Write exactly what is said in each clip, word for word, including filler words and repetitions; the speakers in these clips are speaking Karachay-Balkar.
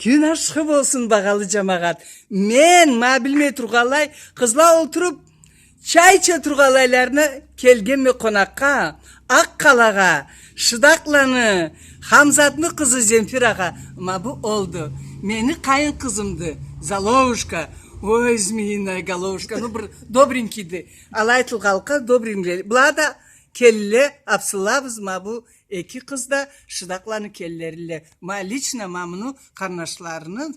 Кюн ашхы болсун, багъалы джамагъат. Мен, ма билмей тургъанлай, къызла олтуруб, чай иче тургъанлайларына келгенме къонакъгъа, Акъ къалагъа, Шыдакъланы Хамзатны къызы Земфирагъа. Ма бу олду. Мени къайын къызымды, Залоушка. Ой, змеиная головушка. Ну, бир добренькийди. Алай айтылгъанлыкъгъа добренький. Была да келинле, абсылабыз, ма бу эки къыз да Шыдакъланы келинлериле. Ма лично ма муну къарнашларыны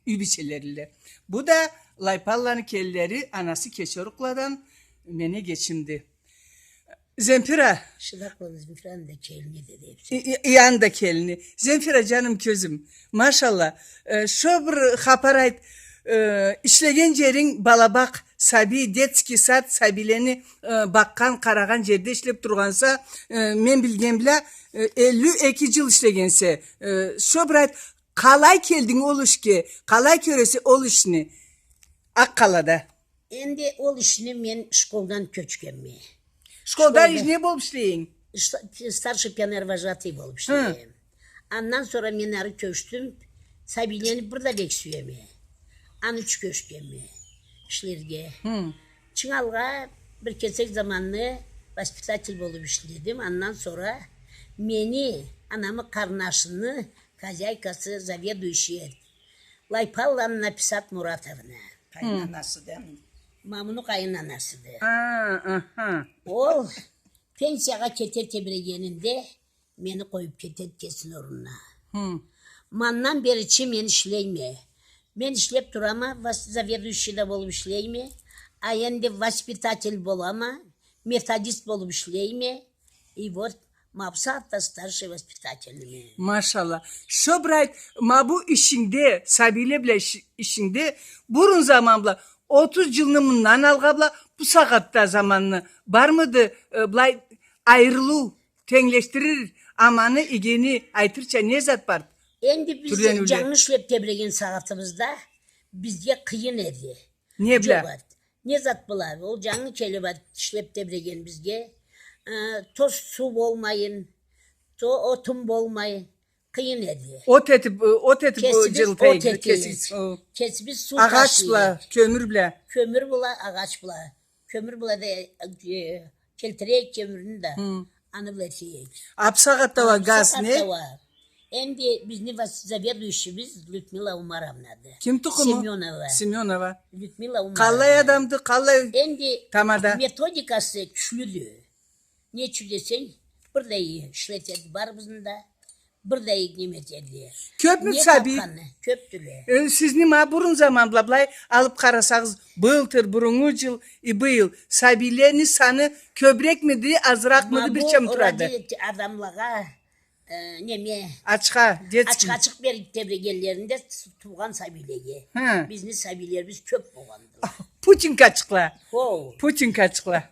юй бийчелериле. Бу да Лайпанланы келинлери, анасы Кечерукладан, мени эгечимди. Земфира. Шыдакъланы Земфираны да келини деди эпси. И, и, и, аны да келини. Земфира, джаным, кёзюм. Машалла. Э, шо бир хапар айт. Э, ишлеген джеринг балабакъ, сабий, детский сад, сабийлени, э, бакъгъан, къарагъан джерде ишлеб тургъанса, э, мен билген бла, э, элли эки джыл ишлегенсе. Э, шо бир айт, къалай келдинг ол ишге, къалай кёресе ол ишни Акъ къалада? Энди ол ишни мен школдан кёчгенме. Школда... Школда не болуб ишлейинг? Ш-, старший пионервожатый болуб ишлейме. Хы. Андан сора мен ары кёчдюм, сабийлени бир да бек сюеме. Аны ючюн кёчгенме ишлерге. Хы. Чынг алгъа бир кесек заманны воспитатель болуб ишледим. Андан сора мени анамы къарнашыны хозяйкасы, заведующая, Лайпанланы Написат Муратовна. Къайын анасыды. Ма муну къайын анасыды. А, аха. Ол пенсиягъа кете тебрегенинде мени къоюб кетеди кесини орнуна. Хы. Ма андан бери чи мен ишлейме. Мен ишлеб турама, вос-, заведующий да болуб ишлейме. А энди воспитатель болама, методист болуб ишлейме. И вот, ма бусагъатда старший воспитательме. Машалла. Шо бир айт, ма бу ишингде, сабийле бла иш-, ишингде, бурун заман бла, отуз джылны мындан алгъа бла, бусагъатда заманны бармыды, э, былай айырылыу, тенглешдирир, аманы, игени айтырча не зат барды? Энди биз тюрлениуле, джангы ишлеб тебреген сагъатыбызда бизге къыйын эди. Не бла? Джокъ эди. Не зат бла? Ол джангы келиб ишлеб тебреген бизге, э, то суу болмайын, то отун болмай, къыйын эди. От этиб, э, от этиб, э, кесибиз джылыта эдик, кесибиз. Кесибиз суу ташый эдик. Агъач бла, кёмюр бла. Кёмюр бла, агъач бла. Кёмюр бла да, э, келтире эдик кёмюрню да. Хы. Аны бла эте эдик. А бусагъатда уа газ не? Энди бизни вос-, заведующийбиз Людмила Умаровнады. Ким тукъуму? Семёнова. Семёнова. Людмила Умаровна. Къаллай адамды, къаллай тамада? Энди методикасы кючлюдю. Не ючюн десенг, бир да иги ишлетеди барыбызны да. Бир да иги неме этеди. Кёбмю сабий? Кёбдюле. Э, сизни ма бурун заман бла былай алыб къарасагъыз, былтыр, буруннгу джыл и быйыл сабийлени саны кёбюрекмиди, азыракъмыды, бирча турады? Ма бу родитель адамлагъа, э, неме, ачха, детский, ачха-ачхы бериб тебрегенлеринде ту-, туугъан сабийлеге. Хы. Бизни сабийлерибиз кёб болгъанды. Путинкачыкъла. Хоу. Путинкачыкъла.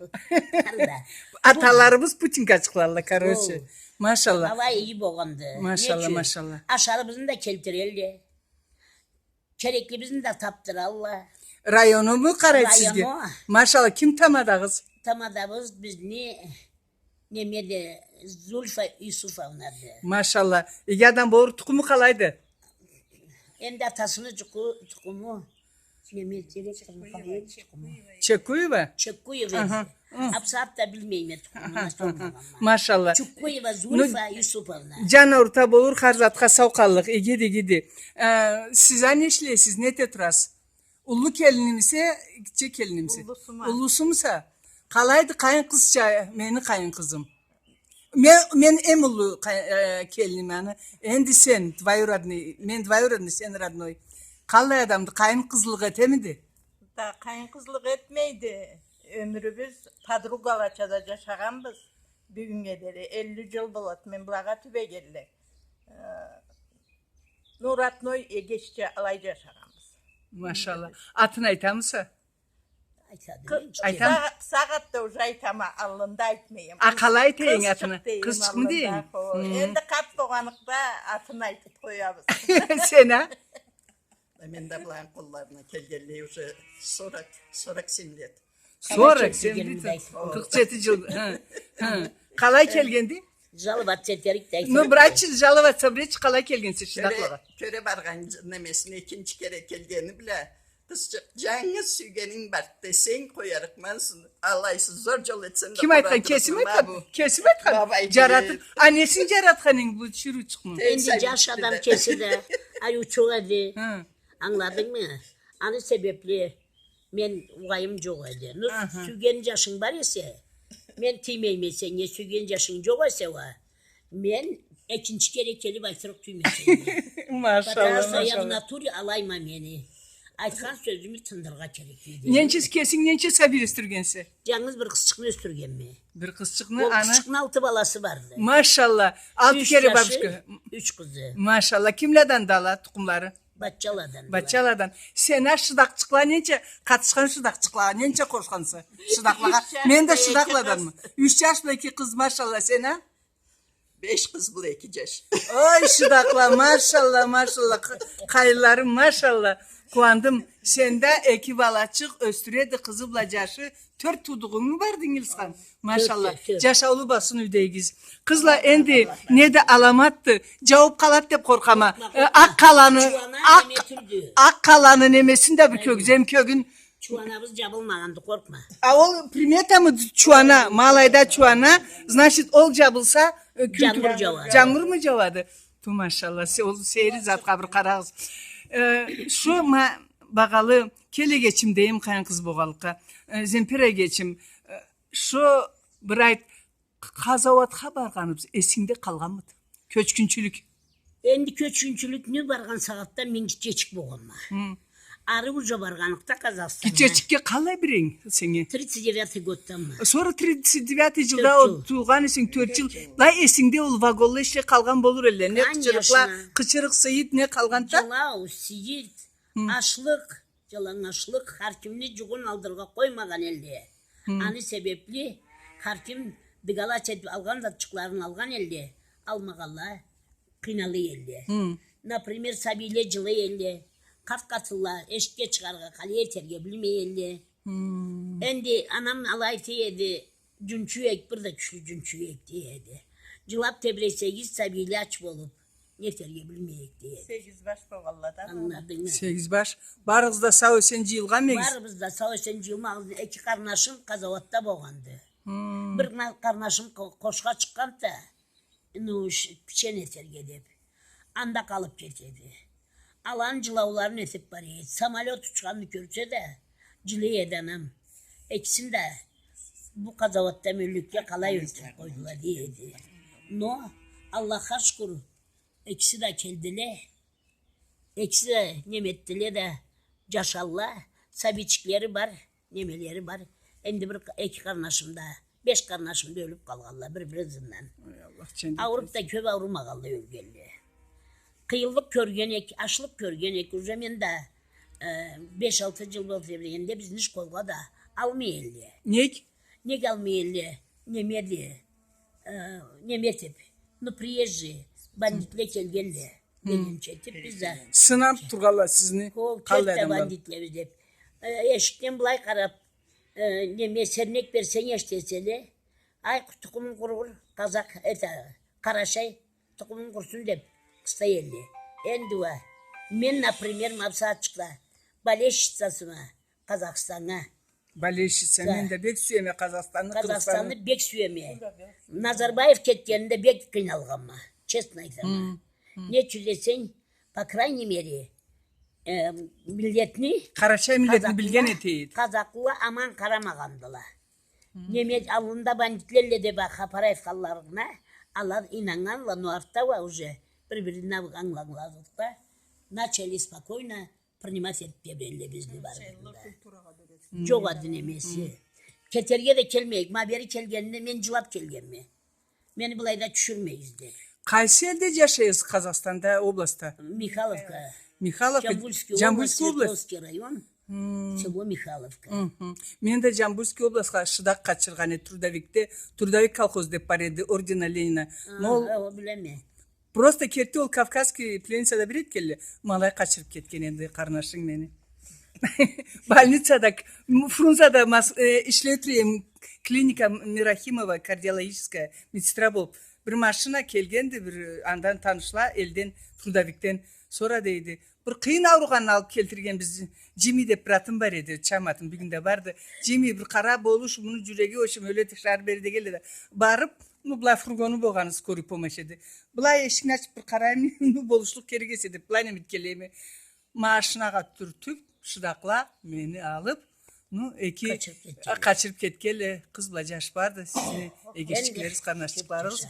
Аталарыбыз путинкачыкъладыла, короче. Хоу. Машалла. Алай иги болгъанды. Машалла, машалла. Ашарыбызны да келтирелле. Кереклибизни да табдыралла. Районуму къарайды сизге? Району. Машалла, ким тамадагъыз? Тамадабыз бизни Немеди, Зульфа Юсуфовнады. Машалла. Иги адам болур, тукъуму къалайды? Энди атасыны джукъу-, тукъуму, неме, Чекуева. Чекуева? Чекуева. Аха. Хы. А бусагъатда билмейме тукъумун, сормагъанма. Машалла. Чекуева Зульфа Юсуфовна. Джан орта болур, хар затха сау къаллыкъ. Игиди, игиди. Э, сиз а не ишлейсиз, не эте турасыз? Уллу келинимисе, гитче келинимисе? Уллусума. Уллусумуса? Къалайды къайын къызча, мени къайын къызым? Мен, мен эм уллу къай-, э, келиним аны. Энди сен, двоюродный, мен двоюродный, сен родной. Къаллай адамды, къайын къызлыкъ этемиди? Да, къайын къызлыкъ этмейди. Ёмюрюбюз подругалача да джашагъанбыз. Бюгюннге дери элли джыл болады, мен былагъа тюбегенли. Э, Ну, родной эгечча алай джашагъанбыз. Машалла. Атын айтамыса? Айтады. Айтам. Бусагъатда уже айтама, аллында айтмайма. А къалай айтайынг атын? Къызчыкъмы дейим? Энди къарт болгъанлыкъгъа атын айтыб къоябыз. Сен а? Мен да былайын къолларына келгенлей уже сорок, сорок семь лет. Сорок семь лет. Къыркъ джети джыл. Хы, хы. Къалай келгенди? Жаловаться этерик да. Ну, братчы, жаловаться, братчы, къалай келгенсе шыдакълагъа? Тёре, тёре баргъан немесине экинчи кере келгени бла, къызчыкъ, жангыз сюйгенинг барды десенг, къоярыкъман сени. Алайсыз, зор жол этсем да. Ким айтхан? Кесими айтхан? Кесими айтхан? Жаратып. А несин жаратхан эдинг бу чуручукъну? Энди жаш адам кеси да ариучукъ эди. Ангыладынгмы? Аны себепли мен угъайым жокъ эди. Ну, сюйген жашынг бар эсе, мен тиймейме сеннге, сюйген жашынг жокъ эсе уа, мен экинчи кере келип айтырыкъ тюйюлме сеннге. Машалла, машалла. Потому что я в натуре алайма мени. Айтхан сёзюмю тындырыргъа керек, дейди. Ненча, кесинг ненча сабий ёсдюргенсе? Жангыз бир къызчыкъны ёсдюргенме. Бир къызчыкъны, аны? Ол къызчыкъны алты баласы барды. Машалла. Алты кере бабушка. Юч къызы. Машалла. Кимледенди ала тукъумлары? Батчаладан. Батчаладан. Сен а шыдакъчыкъла ненча, къатышхан шыдакъчыкълагъа ненча къошханса? Шыдакълагъа. Мен да шыдакъладанма. Юч жаш бла эки къыз, машалла, сен а? Беш къыз бла эки жаш. Ой, шыдакъла, машалла, машалла. Къ-, къайынларым, машалла. Къууандым. Сенде эки балачыкъ ёсдюреди, къызы бла жашы. Тёрт туудугъунгму барды, Ингилисхан? Машалла. Тёрт, тёрт. Жашаулу болсун юйдегигиз. Къызла, энди не да аламатды, жауап къалады деп къоркъама. Э, Акъ къаланы, Акъ, Акъ къаланы немесин да бир кёргюзем, кёгюн. Чууанабыз жабылмагъанды, къоркъма. А ол приметамыды чууана, ма алайда чууана, значит, ол жабылса, э, кюн жангурму жауады? Ту, машалла, се-, ол сейир затха бир къарагъыз. Э, шу ма-, багъалы, кел, эгечим дейим, къайын къыз болгъанлыкъгъа. Э, Земпира эгечим, э, Шо бир айт, къазауатха баргъаныбыз эсингде къалгъанмыды? Кёчгюнчюлюк. Энди кёчгюнчюлюкню баргъан сагъатда мен гитчечик болгъанма. Хы. Ары уже баргъанлыкъда Къазахстаннга. Гитчечикге къалай биринг сеннге? Тридцать девятый годдамма. Сора тридцать девятый жылда туугъан эсенг, тёрт жыл. Былай эсингде ол вагонла ишлей къалгъан болур элле. Не къычырыкъла, къычырыкъ, сыйыт, не къалгъанды? Жылау, сыйыт, ачлыкъ. Жалангачлыкъ, хар кимни жугъун алдыргъа къоймагъан элле. Хы. Аны себепли хар ким дыгалач этип алгъан затчыкъларын алгъан элле, алмагъанла къыйнала элле. Хы. Например, сабийле жылай элле, къарт къатынла эшикге чыгъаргъа къалай этерге билмей элле. Хы. Энди анам алай дей эди, жунчу эк, бир да кючлю жунчу эк дей эди. Жылап тебресегиз, сабийле ач болуп, не этерге билмей эк дей эди. Сегиз баш болгъанладан. Ангыладынгмы? Сегиз баш. Барыгъыз да сау-эсен жыйылгъан эдигиз. Барыбыз да сау-эсен жыйылмагъыз. Эки къарнашым къазауатда болгъанды. Хы. Бир къарнашым къо-, къошха чыкъгъанды да, ну, ш-, пичен этерге деп. Анда къалып кетеди. Аланы жылауларын этип бара эди. Самолёт учханны кёрсе да, жылай эди анам. Экисин да бу къазауатда мёллюкге къалай ёлтюрюп къойдула дей эди. Но, Аллахха шукур, экиси да келдиле. Экиси да неме этдиле да, жашалла, сабийчиклери бар, немелери бар. Энди бир эки къарнашым да, беш къарнашым да ёлюп къалгъанла бир-бири ызындан. Ой, Аллах, джаннет этсин. Ауруп да кёп аурумагъанла ёлгенле. Къыйынлыкъ кёрген эк, ачлыкъ кёрген эк, уже мен да, э, беш-алты джыл болду дегенде бизни школгъа да алмай элле. Нек? Нек алмай элле? Неме да, э, неме этип, ну, приезжий бандитле келгенле. Хы. Дегенча этип биз да. Сынап тургъанла сизни, къаллай адамла. Хо, кёрт да бандитле биз деп. Э, эшикден былай къарап, э, неме, сернек берсенг эшитеселе, ай, тукъумунг къурур, къазакъ, это, къарачай, тукъумунг къурусун деп къыстай элле. Энди уа, мен, например, ма бусагъатчыкъда болельщицасыма Къазахстаннга. Болельщица, мен да бек сюеме Къазахстанны, Къыргъызстанны. Къазахстанны бек сюеме. Назарбаев кетгенинде бек къыйналгъанма, честно айтама. Хы, хы. Не ючюн десенг, по крайней мере, э, миллетни, къарачай миллетни билген эте эди. Къазакъла аман къарамагъандыла. Хы. Неме, аллында бандитле элле деп хапар айтханларына, ала ийнаннганла, но артда уа уже бир-бирин ангыладыкъ да, начали спокойно принимать этип тебренле бизни барын да. Джокъ эди немеси. Кетерге да келмейик. Ма бери келгенинде мен джылап келгенме. Мени былайда тюшюрмегиз деп. Къайсы джерде джашайсыз Къазахстанда, областта? Михайловка. Михайловка, Джамбульский область, Свердловский район, село Михайловка. Хы. Мен да Джамбульский областха шыдакъ къачыргъан эдим, трудовикде, трудовик колхоз деп бар эди, ордена Ленина. Ха, ол билеме. Просто керти ол кавказский пленницада бир этгенле, ма алай къачырып кетген энди къарнашынг мени. Больницада, Фрунзада ишлей тура эдим, клиника Мирахимова, кардиологическая, медсестра болуп. Бир машина келгенди, бир, э, андан танышла, элден, трудовикден. Сора дейди, бир къыйын ауругъанны алып келтирген биз, Джими деп бир атым бар эди, чам атым, бюгюн да барды. Джими, бир къара, болуш, муну джюреги, в общем, ёле тиширар бери дегенле да. Барып, ну, былай фургону болгъаны скорый помощь эди. Былай эшикни ачып бир къарайым, ну, болушлукъ керек эсе деп, былай неме келеме. Машинагъа тюртюп, шыдакъла мени алып, ну, эки, къачырып кетгенле. Къачырып кетгенле, къыз бла джаш барды, сизни эгечиклеригиз, къарнашчыкъларыгъыз.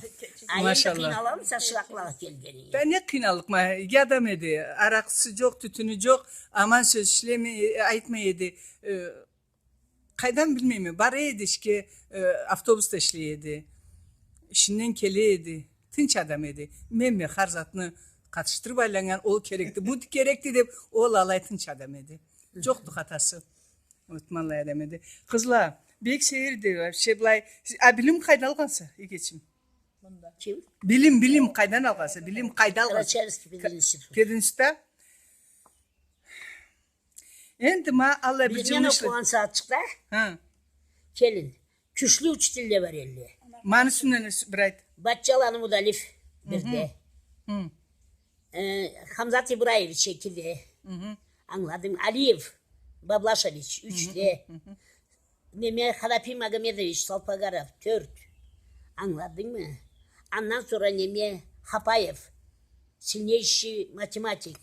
Машалла. Къыйналлыкъмы шыдакълагъа келгенинге? Да не къыйналлыкъма, иги адам эди, аракъысы джокъ, тютюню джокъ, аман сёз ишлемей, айтмай эди. Э, Къайдан билмейме, бара эди ишге, э, автобусда ишлей эди. Ишинден келе эди. Тынч адам эди. Менме хар затны къатышдырып айланнган, ол керекди, бу керекди деп, ол алай тынч адам эди. Джокъду хатасы. Вот, ма аллай адам эди. Къызла, бек сейирди, вообще былай. А билим къайда алгъанса, эгечим? Мында. Ким? Билим, билим къайдан алгъанса? Билим къайда алгъанса? Карачаевский пединститут. Пединститутда? Энди ма аллай бир джылны ишле-. Биз мен окъугъан сагъатчыкъда, ха, келин, кючлю учителле бар элле. Маны юсюнден эс-, бир айт. Батчаланы Мудалиев бирде. Хы. Э, Хамзат Ибраевич экиде. Хы. Ангыладынг? Алиев Баблашевич ючде. Хы. Неме, Хадапи Магомедович Салпагаров тёрт. Ангыладынгмы? Андан сора неме, Хапаев, сильнейший математик.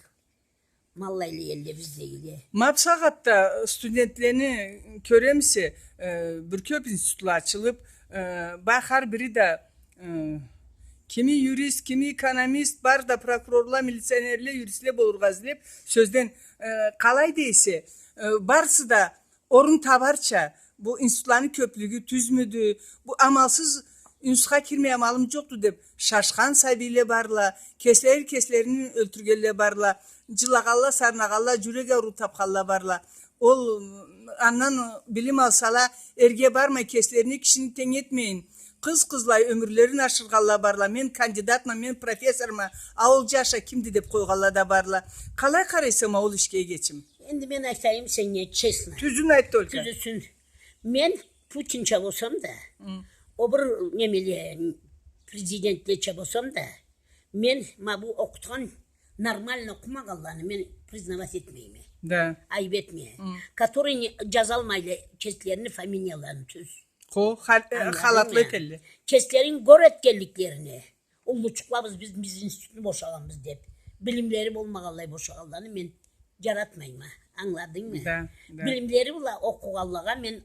Ма аллайла элле биздегиле. Ма бусагъатда студентлени кёремисе, э, бир кёп институтла ачылып, э, ба хар бири да, э, кими юрист, кими экономист, бары да прокурорла, милиционерле, юристле болургъа излеп, сёзден, э, къалай дейсе, э, барысы да орун табарча, бу институтланы кёплюгю тюзмюдю, бу амалсыз институтха кирмей амалым джокъду деп шашхан сабийле барла, кеслери кеслерини ёлтюргенле барла, джылагъанла, сарнагъанла, джюрек ауруу тапханла барла. Ол, андан билим алсала, эрге бармай, кеслерини кишини тенг этмейин, къыз-къызлай ёмюрлерин ашыргъанла барла. Мен кандидатма, мен профессорма, а ол джаш а кимди деп къойгъанла да барла. Къалай къарайса ма ол ишге, эгечим? Энди мен айтайым сеннге честно. Тюзюн айт только. Тюзюсюн. Мен Путинча болсам да, хы, о бир немеле, президентлеча болсам да, мен ма бу окъутхан, нормально окъумагъанланы мен признавать этмейме. Да. Айып этме. Хы. Которые не, джазалмайла кеслерини фамилияларын тюз. Хо, хал-, э, ангыладынгмы? Халатлы этелле. Кеслерин гор этгенликлерине. Уллучукълабыз биз, биз институтну бошагъанбыз деп, билимлери болмагъанлай бошагъанланы мен джаратмайма. Ангыладынгмы? Да, да. Билимлери бла окъугъанлагъа мен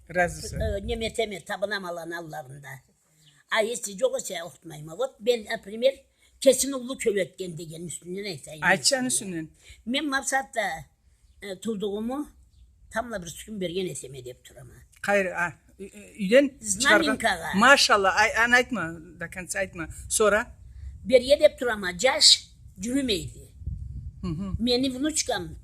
разыса, э, неме этеме, табынама аланы алларында. А если джокъ эсе, окъутмайма. Вот мен, например, кесин уллу кёл этген деген юсюнден айтайым. Айтчы аны юсюнден. Мен ма бусагъатда э, туудугъуму тамбла бир сюкюн берген эсеме деп турама. Къайры, а, ю-, ю-, юйден чыгъаргъан. Знаменкагъа. Машалла, ай, аны айтма, до конца айтма. Сора? Берге деп турама, джаш джюрюмейди. Хы хы. Мени внучкам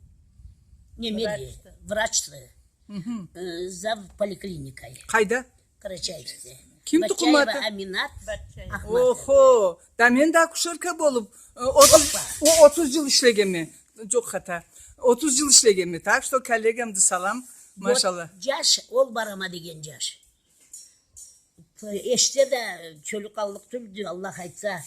немеди, врачды. Врачды. Хы хы. Э, зав поликлиникай. Къайда? Карачаевскде. Ким тукъум аты? Батчаева Аминат. Батчаева. Ахматова. Охо, да мен да акушерка болуп, э, отуз, оппа, о, отуз джыл ишлегенме. Джокъ, хата. Отуз джыл ишлегенме. Так что коллегамды салам. Вот, машалла. Джаш, ол барама деген джаш. Эште да кёлю къаллыкъ тюлдю, Аллах айтса.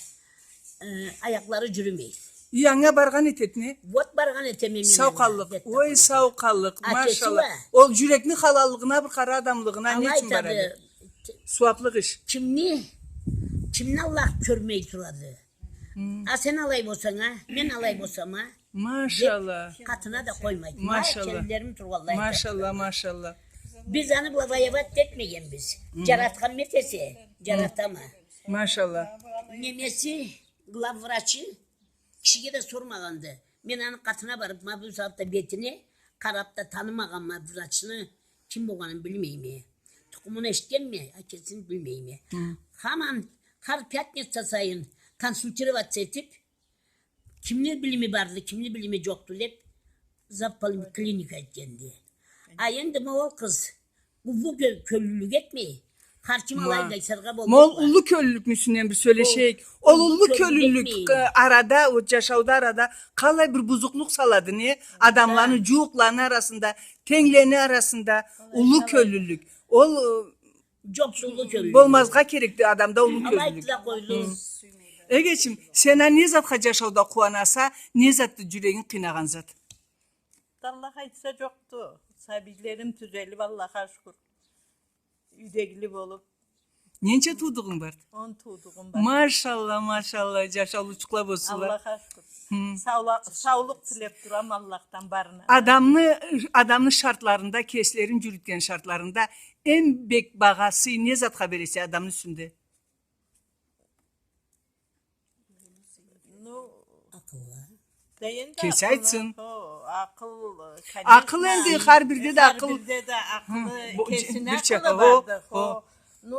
Э, аякълары джюрюмей. И, анга баргъан этед не? Вот баргъан этеме мен. Сау къаллыкъ. Ой, сау къаллыкъ, машалла. Ол джюрекни халаллыгъына, бир къара адамлыгъына не ючюн барады? Сууаплыкъ иш. Кимни, кимни Аллах кёрмей турады? Хы. А сен алай болсанг а, мен алай болсам а, машалла, деп къатына да къоймайды. Машалла. Ма келинлерим тургъанлай. Машалла, машалла. Биз аны бла воевать этмегенбиз. Хы. Джаратханмы этесе, джаратама. Машалла. Немеси, главврачы, кишиге да сормагъанды. Мен аны къатына барып, ма бусагъатда бетине къарап да танымагъанма, врачны ким болгъанын билмейме. Тукъумун эшитгенме, а кесин билмейме. Хы. Хаман хар пятница сайын консультироваться этип, кимни билими барды, кимни билими джокъду деп, зав поликлиника этгенди. А энди ма ол къыз уллу кё-, кёллюлюк этмей, хар ким алайда айтыргъа болмай. Ма ол уллу кёллюлюкню юсюнден бир сёлешейик. Ол уллу кёллюлюк, э, арада, ол джашауда арада къалай бир бузукълукъ салады, не? Адамланы, джууукъланы арасында, тенглени арасында уллу кёллюлюк. Ол, э, Джокъ, уллу кёллюлюк. Болмазгъа керекди адамда уллу кёллюлюк. Алай айтыла къойлу. Эгечим, сен а не затха джашауда къууанаса, не затды джюрегинг къыйнагъан зат? Аллах айтса, джокъду. Сабийлерим тюзелиб, Аллахха шукур. Юйдегили болуб. Ненча туудугъунг барды? Он туудугъум бар. Машалла, машалла, джашаулучукъла болсунла. Аллахха шукур. Хы. Саула-, саулукъ тилеб турама Аллахдан барына. Адамны, адамны шартларында, кеслерин джюрютген шартларында эм бек багъасы не затха бересе адамны юсюнде? Ну, акъылла. Кеси айтсын. Хо, акъыл, э, акъыл, конечно, энди хар бирде да акъыл. Хар бирде да акъылы, хы, кесине бирча акъылы барды, хо. Ну,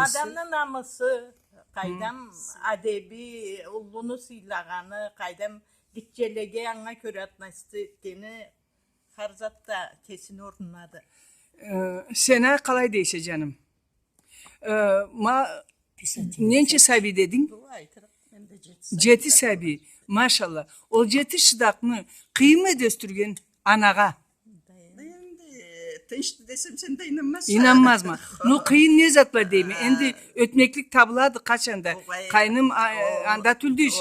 адамны намысы, къайдам, адеби, уллуну сыйлагъаны, къайдам, гитчелеге анга кёре относиться этгени, хар зат да кесини орнунады. Э, сен а къалай дейсе, джаным? Э, ма-, ненча сабий дединг? Джети сабий. Джети сабий. Машалла. Ол джети шыдакъны къыйынмы эди ёсдюрген анагъа? Энди тынчды десем, сен да ийнанмазса. Ийнанмазма. Ну, къыйын не зат бла дейме? Энди ётмеклик табылады къачан да. Къайным, а, анда тюлдю иш.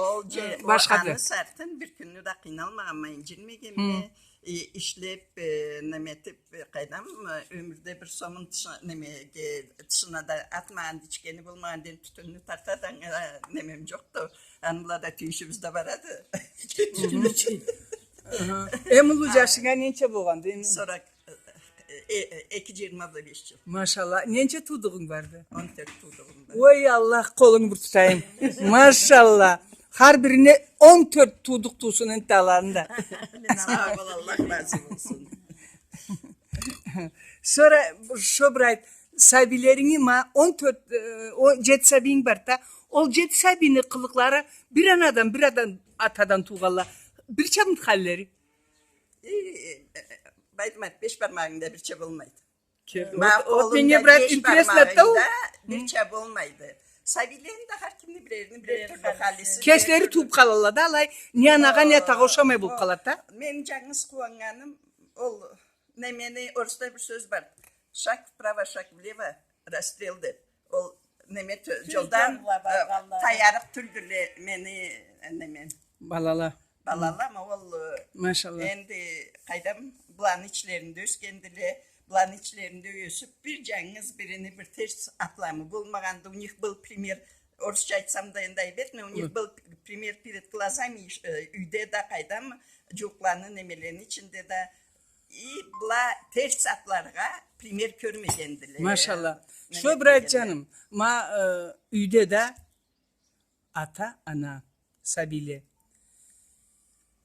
Башхады. Аны сартын бир кюнню да къыйналмагъанма, инджинмегенме. Ишлеб, э, неме этиб, э, къайдам, э, ёмюрде бир сомун тышы-, немеге, тышына да атмагъанды, ичгени болмагъанды, энди тютюнню тартады, анга немем джокъду. Аны бла да тюйюшюбюз да барады. Тютюн ичген. Аха. Эм уллу джашынг а ненча болгъанды? Эм сорок, э, э, э, эки джыйырма бла беш джыл. Машалла. Ненча туудугъунг барды? Он тёрт туудугъум бар. Ой, Аллах, къолунгу бир тутайым. Машалла. Хар бирине он тёрт туудукъ туусун энтта аланы да. Сау бол, Аллах разы болсун. Сора шо бир айт, сабийлеринги ма он тёрт, э, о, джети сабийинг барды да. Ол джети сабийни къылыкълары бир анадан, бир адам, атадан туугъанла. Бирчамыды халлери? Э, э, э, Байдымат, беш бармагъынгда бирча болмайды. Ма, ол, ол меннге бир интересно да ол. Бирча болмайды. Сабийлени да хар кимни бирерини бирер тюрлю халиси. Кеслери туууб къалалла да, алай, не анагъа, не атагъа ушамай болуб къалады да. Мен джангыз къууаннганым, ол, немени, орусда бир сёз бар. Шаг вправо, шаг влево, расстрел деб. Ол неме тю-, тюз джолдан, джолдан, э, таярыкъ тюлдюле мени, э, неме. Балала. Балала, ма ол, э, машалла, энди къайдам, быланы ичлеринде ёсгендиле, быланы ичлеринде ёсюб, бир джангыз бирини бир терс атламы болмагъанды, у них был пример, орусча айтсам да энди айыб этме, у них был пример перед глазами, иш-, э, юйде да къайдам, джууукъланы, немелени ичинде да, и была терс атларгъа пример кёрмегендиле. Машалла. Шо бир айт, джаным, ма, э, юйде да ата, ана, сабийле.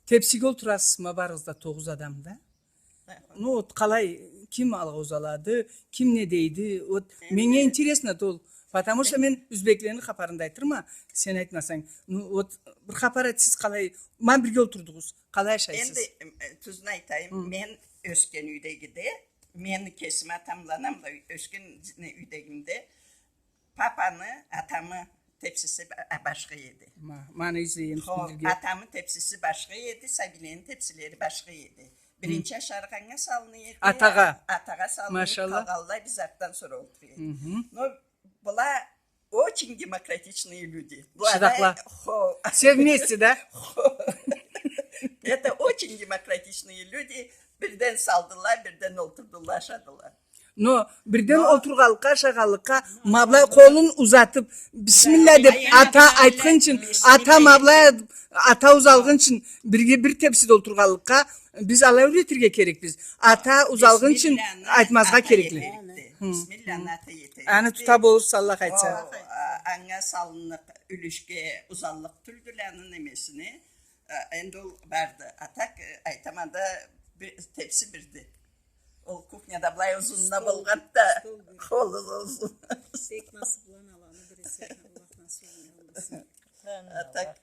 Тепсиге олтурасыз ма барыгъыз да, тогъуз адам да. Ну, вот, къалай, ким алгъа узалады, ким не дейди, вот, меннге интересно да ол. Потому что мен юзбеклени хапарын да айтырма, сен айтмасанг. Ну, вот, бир хапар айт, сиз къалай, ма бирге олтурдугъуз, къалай ашайсыз? Энди, э, тюзюн айтайым, мен ёсген юйдегиде, мен кесим атам бла анам бла ёсген юйдегимде, папаны, атамы тепсиси ба-, а, башха эди. Ма, маны излейме. Хо, билдирге. Атамы тепсиси башха эди, сабийлени тепсилери башха эди. Биринчи ашаргъа анга салына эди. Атагъа. Атагъа салына эди, машалла, къалгъанла биз артдан сора олтура эдик. Но была очень демократичные люди. Была, шыдакъла. Хо. Все вместе, да? Хо. Это очень демократичные люди. Бирден салдыла, бирден олтурдула, ашадыла. Но бирден олтургъанлыкъгъа, ашагъанлыкъгъа, ма былай къолун узатыб, бисмилла деб, ата айтхынчын, ата ма былай, ата узалгъынчын, бирге бир тепсиде олтургъанлыкъгъа, биз алай юретирге керекбиз. Ата узалгъынчын айтмазгъа керекли. Бисмилланы ата эте. Аны тута болурса, Аллах айтса. О, а, анга салынныкъ юлюшге узаллыкъ тюлдюле аны немесине. А, энди ол барды. А так, э, айтама да, бир, тепси бирди. Ол кухняда былай узунуна болгъанды да, къолу узун. Бек насыб аланы бириси, Аллах насыб алсын. А так.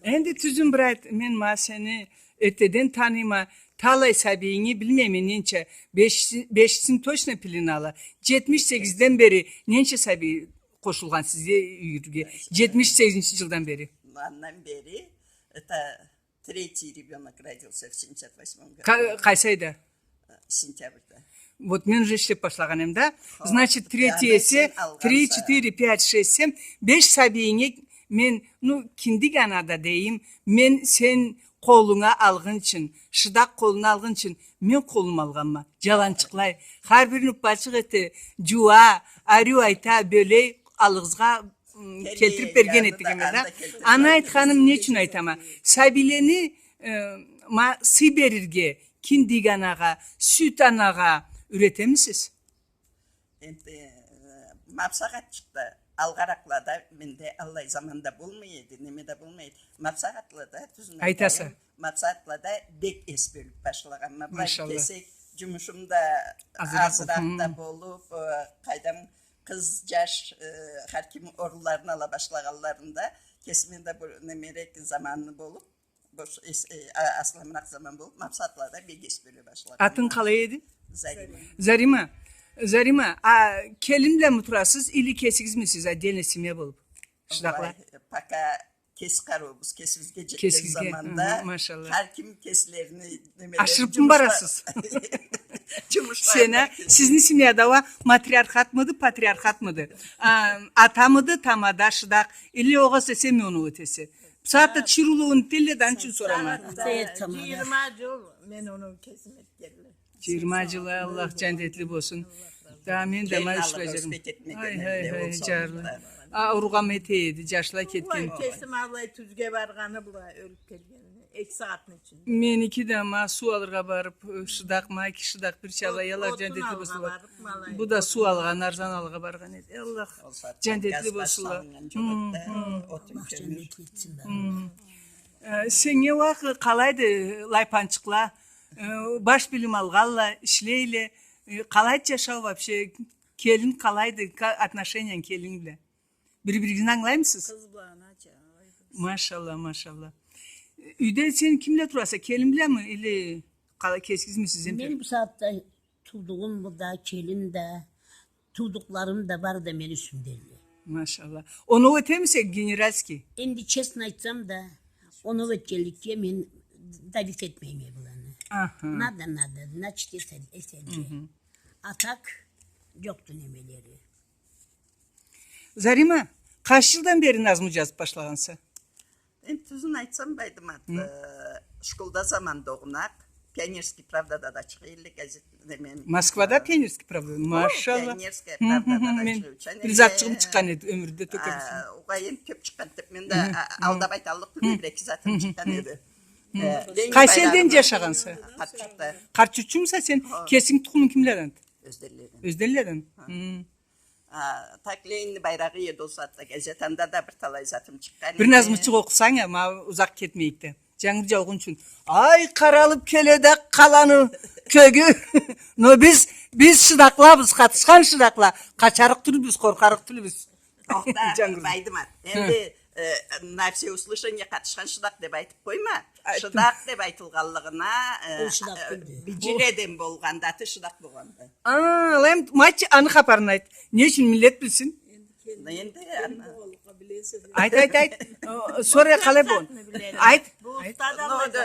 Энди тюзюн бир айт, мен ма сени эртеден таныйма, талай сабийинги билмейме, ненча, беш-, бешисин точно билиналла. Джетмиш сегизден бери ненча сабий къошулгъан сизге юйюрге? Джетмиш сегизинчи джылдан бери. Андан бери, это, третий ребёнок родился в семьдесят восьмом году. Къа-, къайсы айда? Сентябрда. Вот мен уже ишлеп башлагъан эм да. Хо, значит, третье эсе, три, четыре, пять, шесть, семь, беш сабийинге мен, ну, киндигана да дейим, мен сен къолунга алгъынчын, Шыдакъ къолуна алгъынчын, мен къолума алгъанма. Джаланчыкълай. Хар бирин уппачыкъ эте, джууа, ариу айта, бёлей, алыгъызгъа, м, келтирип берген этгенме да. Аны айтханым не ючюн айтама? Сабийлени, э, ма-, сый берирге, киндиганагъа, сют анагъа юретемисиз? Энди, э, ма бусагъатчыкъда, алгъаракълада менде аллай заман да болмай эди, неме да болмай эди. Ма бусагъатлада, тюзюн айтайым, ма бусагъатлада бек эс бёлюп башлагъанма. Былай кесек, джумушум да азыракъ да болуп, э, къайдам, къыз, джаш, э, хар ким орунларын ала башлагъанларында, кесиме да бу немерек заманы болуп, бош, эс-, э, а-, асламыракъ заман болуп, ма бусагъатлада бек эс бёле башлагъанма. Атынг къалай эди? Зарима. Зарима. Зарима, а келин бламы турасыз или кесигизмисиз, отдельно семья болуп? Шыдакъла. Аллай, пока кеси къарыуубуз, кесибизге джетген заманда, аха, машалла, хар ким кеслерини немелерин ашырыпмы барасыз? Джумушларын. Сен а, сизни семьяда уа матриархатмыды, патриархатмыды? А, атамыды тамада Шыдакъ, или огъесе сен оноу этесе? Бусагъатда тиширыуле оноу этелле да, аны ючюн сорама. Джыйырма джыл мен оноу кесим этгенме. Джыйырма джыл, Аллах джандетли болсун. Да мен да ма юшлежерим. Ай, ай, ай, джарлы. Ауругъа эте эди, джашла кетген. Кесим алай тюзге баргъаны, былай ёлюп келгени. Эки сагъатны ичинде. Меники да ма суу алыргъа барып, э, Шыдакъ, ма эки Шыдакъ, бир чалай, Аллах джандетли болсун. Бу да суу алгъан, арзан алыргъа баргъан эди. Аллах джандетли болсунла. Э, сеннге уа къалайды, лайпанчыкъла? Э, баш билим алгъанла, ишлейле. Э, къалайды джашау вообще? Келин къалайды, ка-, отношениян келин бла? Бир-биригизни ангылаймысыз? Къыз бла ана, джангылай. Машалла, машалла. Э, юйде сен ким бла тураса, келин бламы или къала-, кесигизмисиз? Мен бусагъатда туудугъум да, келин да, туудукъларым да бары да мени юсюмденле. Машалла. Оноу этемисе генеральский? Энди честно айтсам да, оноу этгенликге мен давить этмейме быланы. Аха. Надо, надо, значит, эсе-, эселле. Мгм. А так, джокъду немелери. Зарима, къач джылдан бери назму джазып башлагъанса? Энди тюзюн айтсам, Байдымат, э, школда заманда огъунакъ, «Пионерский правда»да да чыгъа эди газет, неме. Москвада «Пионерский правда»? О, машалла. «Пионерская правда»да да чыгъа эди. Мен бир затчыгъым чыкъгъан эди ёмюрюмде, только бир. Огъай, энди кёп чыкъгъан деп мен да, а, алдап айталлыкъ тюлме, бир-эки затым чыкъгъан эди. Э, Ленин байрагъы. Къайсы элден джашагъанса? Къарт-Чуртдан. Къарт-Чуртчумуса сен? О. Кесинг тукъумунг кимледен? Ёзденледен. Ёзденледен? Хы. Хы. А, так Ленинни байрагъы эди ол сагъатда газет, анда да бир талай затым чыкъгъан эди. Бир назмучукъ окъусанг а, ма узакъ кетмейик да. Джангы джаугъун ючюн. Ай, къаралып келеди къаланы кёгю. Но биз, биз Шыдакълабыз, къатышхан Шыдакъла. Къачарыкъ тюлбюз, къоркъарыкъ тюлбюз. Тохта, Байдымат. Хы. Энди, э, на всеуслышание къатышхан Шыдакъ деп айтып къойма. Айтдым. Шыдакъ деп айтылгъанлыгъына, э, ол Шыдакъ, э, тюлдю. Биджиреден болгъанды, аты Шыдакъ болгъанды. А, алай эм, ма аны хапарын айт. Не ючюн, миллет билсин. Энди, аны. Айт, айт, айт. О, сора къалай болгъан? Айт. Бу устада, э,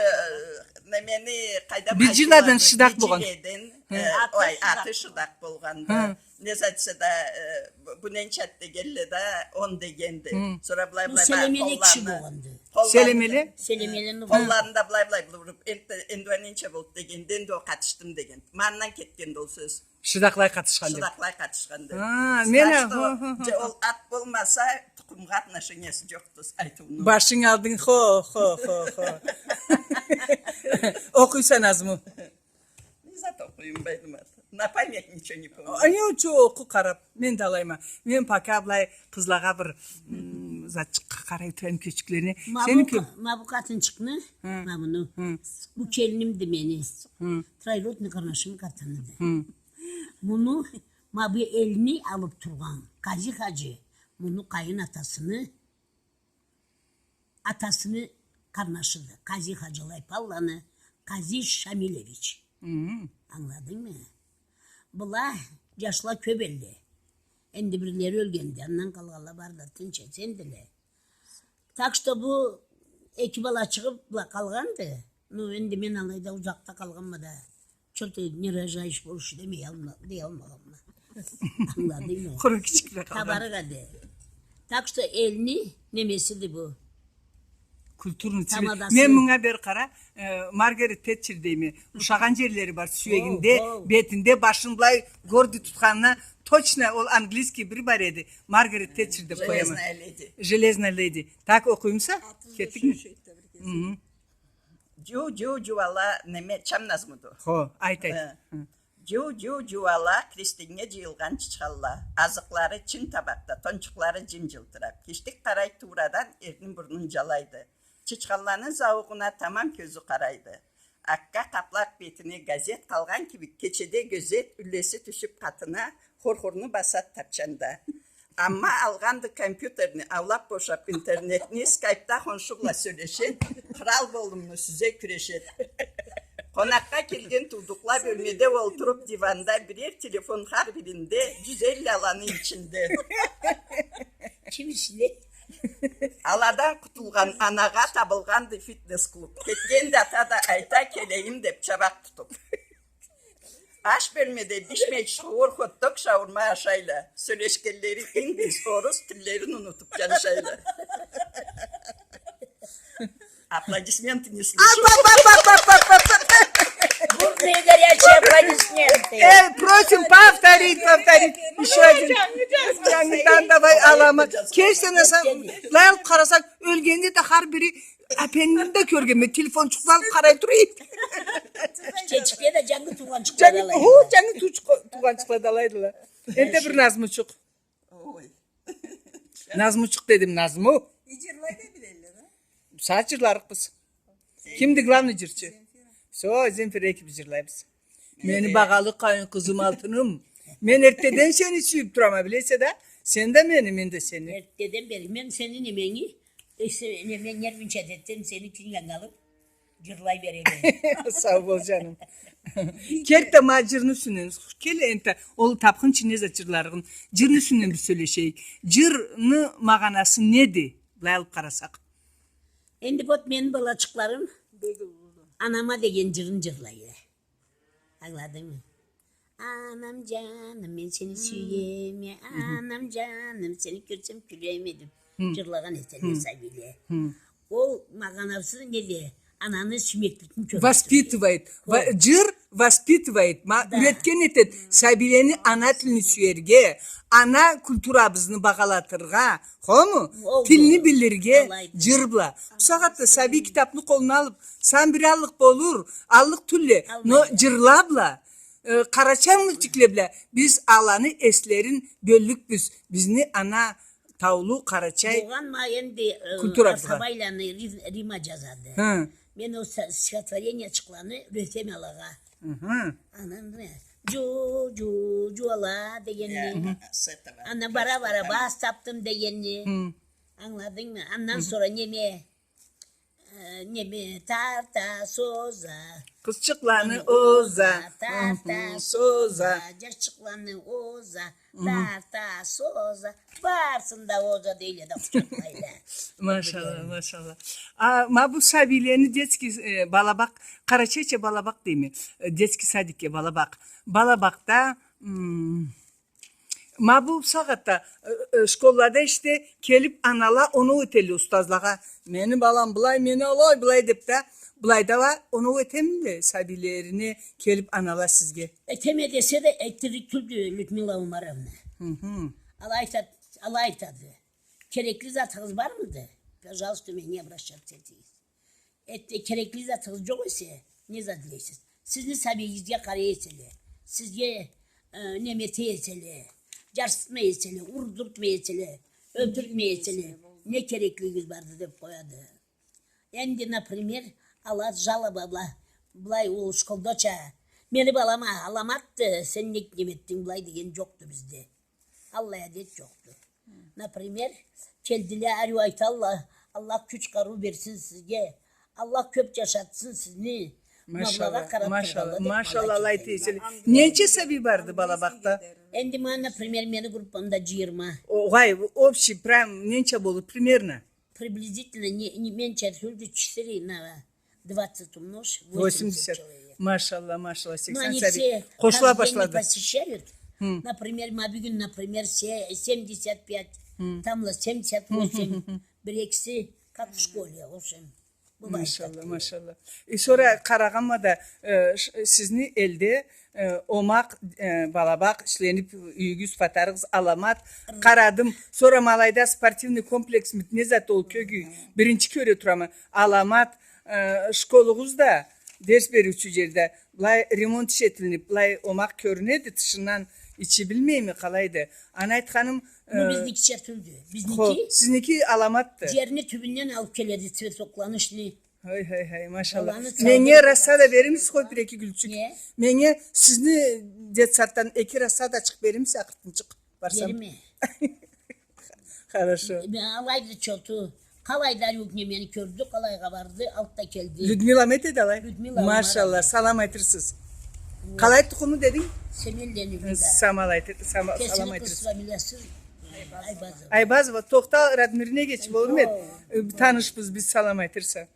немени къайдам, Биджиреден Шыдакъ болгъан. Биджиреден, э, ой, аты Шыдакъ болгъанды. Хы. Не зат эсе да, э, бу, бу ненча дегенле да, он дегенди. Хы. Сора былай, былай, былай, селемеле киши болгъанды. Селемеле? Селемелени болгъан. Къолларында былай, былай, былай уруп, энди, энди уа ненча болду дегенди, энди уа къатышдым дегенди. Ма андан кетгенди ол сёз. Шыдакълай къатышхан деп. Шыдакълай къатышхан деп. А, мен а, хо, хо, хо. Ол ат болмаса, тукъумгъа отношениясы джокъду айтыуну. Башынг алдынг, хо, хо, хо, хо. Окъуйса назму? Не зат окъуюм, Байдымат? На память ничего не помню. Ай, чу окъу къарап. Мен да алайма. Мен пока былай къызлагъа бир, м, затчыкъгъа къарай турайым, кёчюклерине. Ма бу къатынчыкъны, ма муну. Хы. Бу келинимди мени. Хы. Троюродный къарнашымы къатыныды. Хы. Муну, ма бу элни алып тургъан Къази хаджи, муну къайын атасыны, атасыны къарнашыды. Къази хаджи Лайпанланы Къази Шамилевич. Хы. Ангыладынгмы? Была джашла кёп элле. Энди бирлери ёлгенди, андан къалгъанла бары да тынч эсендиле. Так что бу эки балачыгъы бла къалгъанды. Ну, энди мен алайда узакъда къалгъанма да, Чё-то не рожаешь больше, демей алма-, дей алмагъанма. Ангыладынгмы? Къуру кичик бир къалгъан. Табарыкъ эди. Так что элни немесиди бу. Культурный цивилизация. Тамадасы. Мен мынга бери къара, э, Маргарет Тэтчер дейме. Ушагъан жерлери бар сюегинде, о, о, бетинде, башын былай гордый тутханына, точно ол английский бири бар эди. Маргарет Тэтчер деп къояма. Железная леди. Железная леди. Так, окъуймуса? Кеттикми? Жу, жу, жуала, неме, чам назмуду? Хо, айт, айт. Э. Хы. Жу, жу, жуала, кристеннге жыйылгъан чычханла. Азыкълары чынг табакъда, тончукълары жым-жылтырап. Киштик къарай туурадан, эрни бурнун жалайды. Чычханланы зауукъуна тамам кёзю къарайды. Акка къаплакъ бетине газет къалгъан кибик, кечеде гёзет, юллеси тюшюп къатына, хор-хорну басад тапчанда. Амма алгъанды компьютерни, аулап бошап интернетни, скайпда хоншу бла сёлешед, кърал болумну сюзе кюрешед. Къонакъгъа келген туудукъла бёлмеде олтуруп диванда, бирер телефон хар биринде, жюз элли аланы ичинде. Ким ичинде? Аладан къутулгъан анагъа табылгъанды фитнес-клуб. Кетгенди ата да айта, келейим деп, чабакъ тутуп. Аш бёлмеде бишмей шуур, хот-дог, шаурма ашайла. Сёлешгенлери ингилиз, орус, тиллерин унутуп жаншайла. Аплодисменты не слышу. Бурные горячие аплодисменты. Э, просим повторить, повторить. Ещё один. Жангыдан давай, алама. Кечсенг, былай алып къарасанг, ёлгенде да хар бири апендини да кёргенме, телефончукъну алып къарай тура эди. Кечикде да жангы туугъанчыкъла да алайдыла. Хо, жангы туугъанчыкъла да алайдыла. Энди бир назмучукъ. Ой. Назмучукъ дедим, назму. И жырлай да билелле да. Сагъат жырларыкъбыз. Кимди главный жырчы? Земфира. Всё, Земфира экибиз жырлайбыз. Мени багъалы къайын къызым, алтыным. Мен эртдеден сени сюйюп турама, билесе да. Сен да мени, мен да сени. Эртдеден бери мен сени неменги, эсе, неме, нервничать этсем, сени кюйюнгден къалып, жырлай береме. Сау бол, жаным. Кел да, ма жырны юсюнден. Кел энтда, ол тапхынчы не зат жырларыгъын. Жырны юсюнден бир сёлешейик. Жырны магъанасы неди, былай алып къарасакъ? Энди вот мени балачыкъларым «Анама» деген жырын жырлайла. Ангыладынгмы? «Анам жаным, мен сени сюеме, анам жаным, сени кёрсем кюлеме», — деп жырлагъан этелле сабийле. Ол магъанасы неди? Ананы сюймекликни кёргюзтеди. Воспитывает. Ва-, жыр воспитывает. Ма-, юретген этеди. Сабийлени ана тилни сюерге, ана культурабызны багъалатыргъа, хому? Тилни билирге жыр бла. Бусагъатда сабий китапны къолуна алып, сан бир аллыкъ болур, аллыкъ тюлле, но жырла бла, э, къарачай мультикле бла биз аланы эслерин бёллюкбюз. Бизни ана таулу къарачай культурабызгъа. Болгъан ма энди, э, Асабайланы Ри-, Рима жазады. Мен ол са-, стихотворениячыкъланы юретеме алагъа. Анан, э, жу, жу, жуала дегенни. Андан бара-бара бас тапдым дегенни. Ангыладынгмы? Андан сора неме, э, неме, тарта, соза. Къызчыкъланы оза. Тарта, соза. Жашчыкъланы оза. Тарта, соза. Барысын да оза дейле да къучакълайла. Машалла, машалла. А, ма бу сабийлени детский, э, балабакъ, къарачайча балабакъ дейме. Э, детский садикге балабакъ. Балабакъда, м, Ма бу сагъатда, э, э, школлада ишде келип анала оноу этелле устазлагъа. Мени балам былай, мени алай, былай деп да, былайда уа оноу этемиле сабийлерине келип анала сизге? Этеме десе да, этдирлик тюлдю, Людмила Умаровна. Хы-хы. Ала айтад-, ала айтады. Керекли затыгъыз бармыды? Пожалуйста, меннге обращаться этигиз. Эт-, керекли затыгъыз жокъ эсе, не зат излейсиз? Сизни сабийигизге къарай эселе, сизге, э, неме эте эселе, жарсытмай эселе, урдуртмай эселе, ёлтюртмей эселе, не кереклигиз барды деп къояды. Энди, например, ала жалоба бла, былай ол школдача, мени балама аламатды, сен нек неме этдинг былай деген жокъду бизде. Аллай адет жокъду. Например, келдиле, ариу айталла, Аллах кюч-къарыу берсин сизге. Аллах кёп жашатсын сизни. Машалла, машалла, Аллах айтсын. Ненча сабий барды балабакъда? Энди ма, например, мени группамда жыйырма. Огъай, общий, прям ненча болур, примерно? Приблизительно, не, не меньше, четыре на двадцать умножь, восемьдесят человек. Машалла, машалла, сексен сабий. Они все каждый день посещают. Хы. Например, ма бюгюн, например, се-, семьдесят пять, хы, тамбла семьдесят восемь, хы, хы, хы, бир-экиси, как в школе, в общем. Бу башха. Машалла, машалла. Э, сора къарагъанма да, э, ш-, сизни элде, э, омакъ, э, балабакъ ишленип, юйюгюз, фатарыгъыз аламат. Къарадым. Сора ма алайда спортивный комплекс, мит-, не зат ол, кёк юй. Биринчи кёре турама. Аламат, э, школугъуз да, дерс бериучю джерде. Былай ремонт иш этилинип, былай омакъ кёрюнеди тышындан, ичи билмейме къалайды. Аны айтханым, ну, э, бизникича тюлдю. Бизники, хо, сизники аламатды. Джерни тюбюнден алып келеди цветокланы, ишни. Хай, хай, хай, машалла. Аланы салдырып. Меннге рассада берирмисиз, хо, бир-эки гюлчюк? Не? Меннге сизни детсаддан эки рассадачыкъ берирмисиз, акъыртынчыкъ барсам? Берме. Хорошо. Э, алайды чоту. Къалайда юлкне мени кёрдю, къалайгъа барды, алып да келди. Людмила ма этеди алай? Людмила. Машалла, салам айтырсыз. Къалай тукъуму дединг? Семенлени Людмила. Э, самал айты-, сама-, салам айтырсыз. Кесини къыз фамилиясы Айбазова. Айбазова, тохта, Радмирни эгечи болурму эди? О. Э, танышбыз биз, салам айтырса.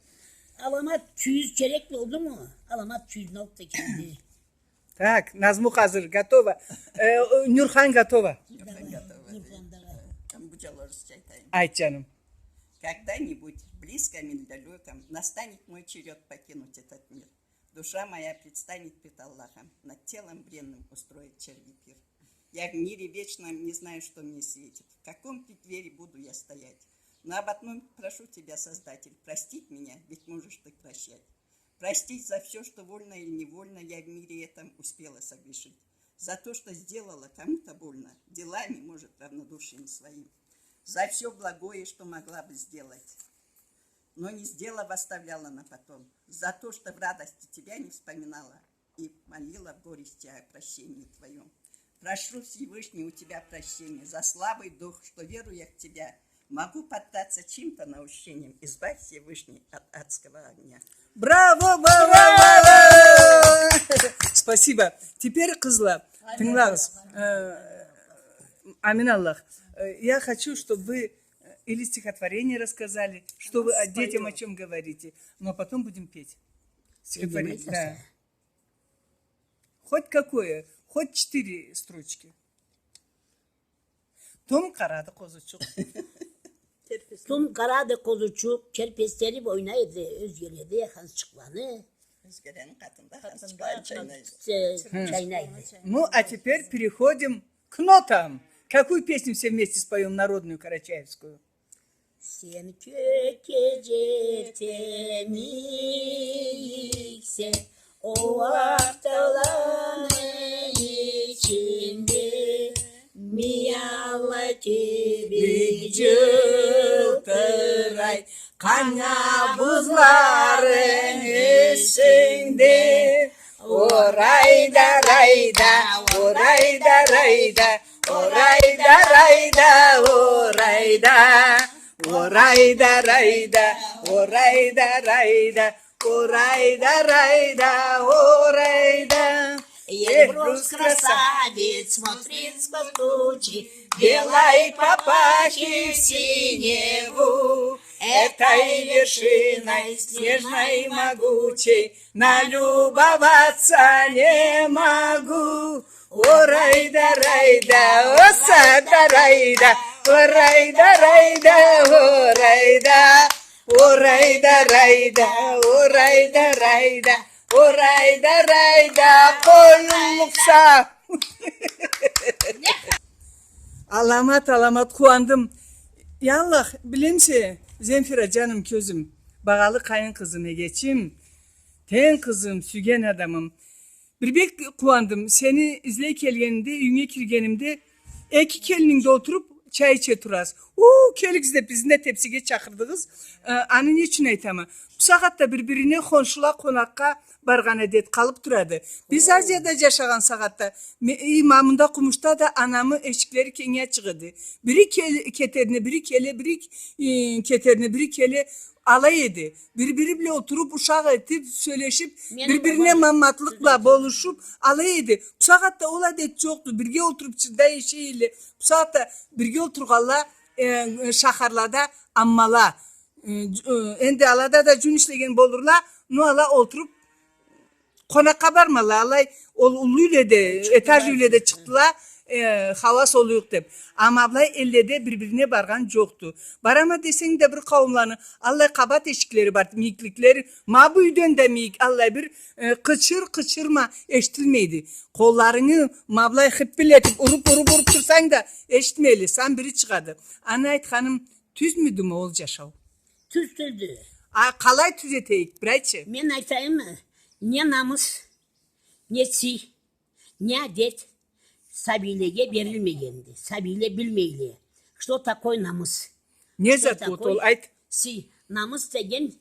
Аламат тюз керек болдуму? Аламат тюзню алып да келди. Так, Назму хазыр, готова. Э, Нюрхан готова. Давай, Нюрхан, давай. Э, Амбуджа орусча айтайым. Айт, джаным. Когда-нибудь, в близком или далёком, настанет мой черёд покинуть этот мир. Душа моя предстанет пред Аллахом, над телом бренным устроит черви пир. Я в мире вечном не знаю, что мне светит. В каком преддверии буду я стоять? Но об одном прошу тебя, Создатель, простить меня, ведь можешь ты прощать. Простить за всё, что вольно или невольно я в мире этом успела согрешить. За то, что сделала кому-то больно, делами, может, равнодушием своим. За всё благое, что могла бы сделать, но не сделав, оставляла на потом. За то, что в радости тебя не вспоминала и молила в горести о прощении твоём. Прошу, Всевышний, у тебя прощения за слабый дух, что, веруя в тебя, могу поддаться чьим-то наущениям. Избавь, Всевышний, от адского огня. Браво, браво, браво! Спасибо. Теперь, къызла, тынгылагъыз. Э, амин Аллах. Э, я хочу, чтобы вы, э, или стихотворение рассказали, что вы, э, детям о чём говорите. Но потом будем петь. Стихотворение, да. Хоть какое, хоть четыре строчки. Тум къарады къозучукъ. Тум къарады къозучукъ, керпестери ойнайды, ёзгеледе ханчыкъланы. Ёзгелени къатында ханчыкъланы чайнайды. Чайнайды. Ну, а теперь переходим к нотам. Какую песню все вместе споём, народную карачаевскую? Сен кёкге джетемиксе, о ах тауланы ичинде, мияла кибик джылтырай, къанга бузларынг юсюнгде. Орайда, райда, орайда, райда, орайда, райда, орайда. Орайда, райда, орайда, райда, орайда, райда, орайда. Эльбрус красавец, смотрит сквозь тучи, белой папахи в синеву. Этой вершиной снежной могучей налюбоваться не могу. Орайда, райда, осада, райда, орайда, райда, орайда. Орайда, райда, орайда, райда, орайда, райда, къоллукъса. Аламат, аламат, къууандым. Я Аллах, билемисе, Земфира, джаным, кёзюм, багъалы къайын къызым, эгечим, тенг къызым, сюйген адамым. Бир бек къууандым. Сени излей келгенимде, юйюнге киргенимде, эки келининг да олтуруп, чай иче турасыз. У, келигиз деп, бизни да тепсиге чакъырдыгъыз. Э, аны не ючюн айтама? Бусагъатда бир-бирине хоншула къонакъгъа баргъан адет къалып турады. Биз Азияда джашагъан сагъатда, ме-, и, ма мында, Къумушда да анамы эшиклери кенге ачыкъ эди. Бири кел-, кетерине, бири келе, бири, э, кетерине, бири келе. Алай эди. Бир-бири бла олтуруп, ушакъ этип, сёлешип, бир-бирине мамматлыкъ бла болушуп, алай эди. Бусагъатда ол адет джокъду. Бирге олтуруп, чырда ишей эдиле. Бусагъатда бирге олтургъанла, э, шахарлада аммала. Э, дж-, э, энди алада да джюн ишлеген болурла, но ала олтуруп, Къонакъгъа бармайла, алай, ол уллу юйледе, этаж юйледе чыкъдыла, э, хауа солуюкъ деп. Ама былай элледе бир-бирине баргъан джокъду. Барама десенг да бир къауумланы аллай къабат эшиклери бар, мийикликлери, ма бу юйден да мийик, аллай бир, э, къычыр-къычыр ма эшитилмейди. Къолларынгы ма былай хыппыл этип, уруп, уруп, уруп турсанг да эшитмейли, сан бири чыгъады. Аны айтханым, тюзмюдю ма ол джашау? Тюз тюлдю. А къалай тюзетейик, бир айтчы. Мен айтайыммы, не намыс, не сый, не адет сабийлеге берилмегенди. Сабийле билмейле, что такое намыс. Не зат ол, айт. Сый, намыс деген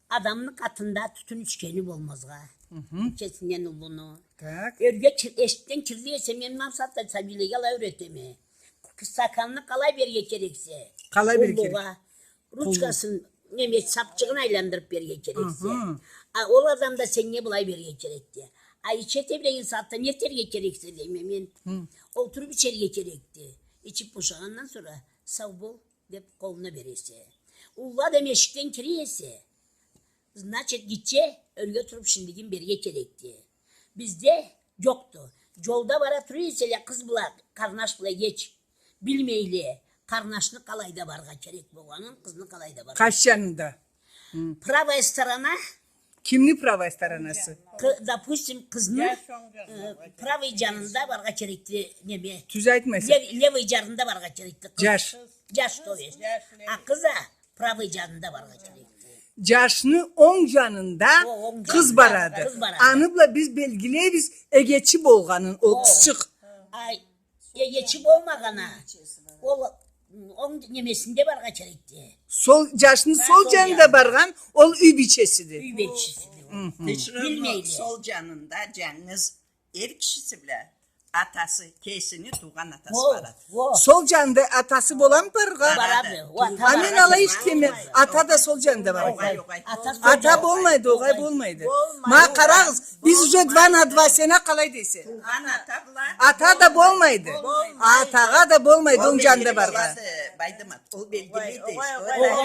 адамны къатында тютюн ичгени болмазгъа. Кесинден уллуну. Так. Ёрге кир-, эшикден кирди эсе, мен максатда сабийлеге алай юретеме. Стаканны къалай берге керексе, къалай берге керек? Уллугъа, ручкасын, неме, сапчыгъын айландырып берге керексе. А ол адам да сеннге былай берге керекди. А иче тебреген сагъатда не этерге керексе, дейме мен. Олтуруп ичерге керекди. Ичип бошагъандан сора, сау бол деп, къолуна бересе. Уллу адам эшикден кире эсе, значит, гитче ёрге туруп шиндигин берге керекди. Бизде джокъду. Джолда бара тура эселе, къыз бла, къарнаш бла эгеч билмейле, къарнашны къалайда баргъа керек болгъанын, къызны къалайда баргъа керек. Къайсы джанында? Правая сторона. Кимни правая сторонасы? Къы-, допустим, къызны, э, правый джанында баргъа керекди, неме. Тюз айтмайса. Лев-, левый джанында баргъа керекди къыз. Джаш. Джаш, то есть. А къыз а правый джанында баргъа керекди. Джашны онг джанында къыз барады. Къыз барады. Аны бла биз белгилейбиз эгечи болгъанын, ол къызчыкъ. Ай, эгечи болмагъан а. Ол онг немесинде баргъа керекди. Сол, джашны сол джанында баргъан, ол юй бийчесиди. Юй бийчесиди. Билмейле. Сол джанында джангыз эр кишиси бла атасы, кесини туугъан атасы барады. Сол джанында атасы боламы барыргъа? Барады. А мен алай эшитгенме, ата да сол джанында барады. Огъай, огъай. Ата болмайды, огъай, болмайды. Ма къарагъыз, биз уже два на два, сен а къалай дейсе? Ата да болмайды. Атагъа да болмайды онг джанында барыргъа. Байдымат, ол белгилиди.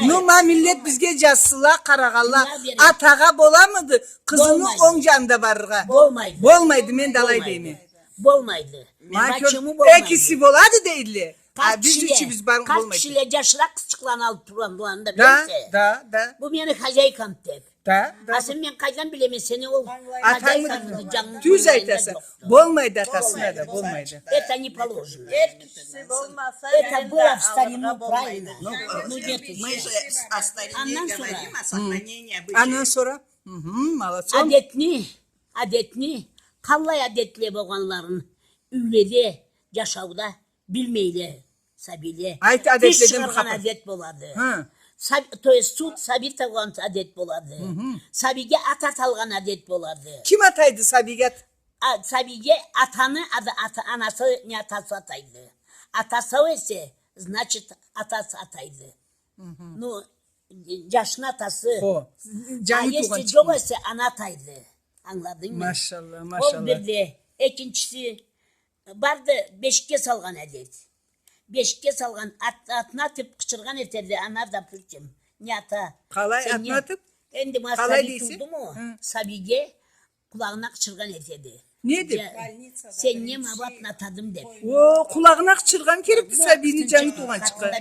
Ну, ма миллет бизге джазсынла, къарагъанла. Атагъа боламыды къызыны онг джанында барыргъа? Болмайды. Болмайды, мен да алай дейме. Болмайды. Ма кёр, экиси болады дейле. А биз ючюбюз бармайды. Къарт кишиле джашла къызчыкъланы алып тургъанланы да билесе. Да, да. Бу мени хозяйкам деп. Да, да. А сен, мен къайдан билеме сени ол хозяйкангы джангы? Тюз айтаса. Болмайды, атасына да болмайды. Это не положено. Эр кишиси болмаса, это было в старину, правильно. Ну, нет уже. Андан сора. Андан сора. Молодцом. Адетни, адетни, къаллай адетле болгъанларын юйледе, джашауда билмейле сабийле. Айт, адетледен хапар. Тиш чыгъаргъан адет болады. То есть, суд сабий туугъан адет болады. Сабийге ат аталгъан адет болады. Ким атайды сабийге ат? А, сабийге атаны, ата, анасы не атасы атайды. Атасы сау эсе, значит, атасы атайды. Ну, джашны атасы. Хо. А если джокъ эсе, ана атайды. Ангыладынгмы? Машалла, машалла. Ол бирде, экинчиси, барды бешикге салгъан адет. Бешикге салгъан, ат-, атны атып къычыргъан этеди, ана, допустим, не ата. Къалай, атны атып? Энди ма сабий туудуму, сабийге къулагъына къычыргъан этеди. Не деп? Сеннге ма бу атны атадым деп. О, къулагъына къычыргъан керекди сабийни, джангы туугъанчыкъгъа. О.